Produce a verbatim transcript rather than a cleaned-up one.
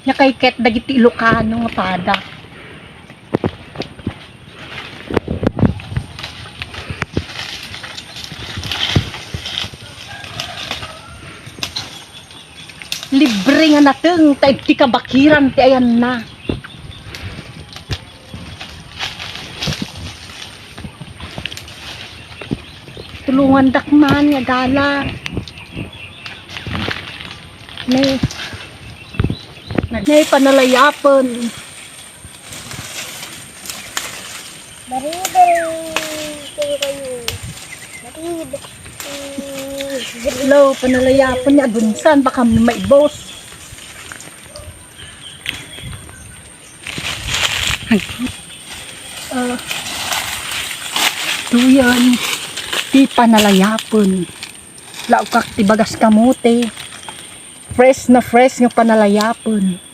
Nia kay ket dagiti Ilocano nga pada. Libre nga nateng ta iti kabakiran ti ayanna. Tulongandak man nga gala. Ne. Ne, panalayapen. Baribari kayo kayo. Baribari. Hello, panalayapen ni Agunsan, baka maibos. Ah, ito yan. Ti panalayapen. Laukak ti bagas kamote. Fresh na fresh nga panalayapen.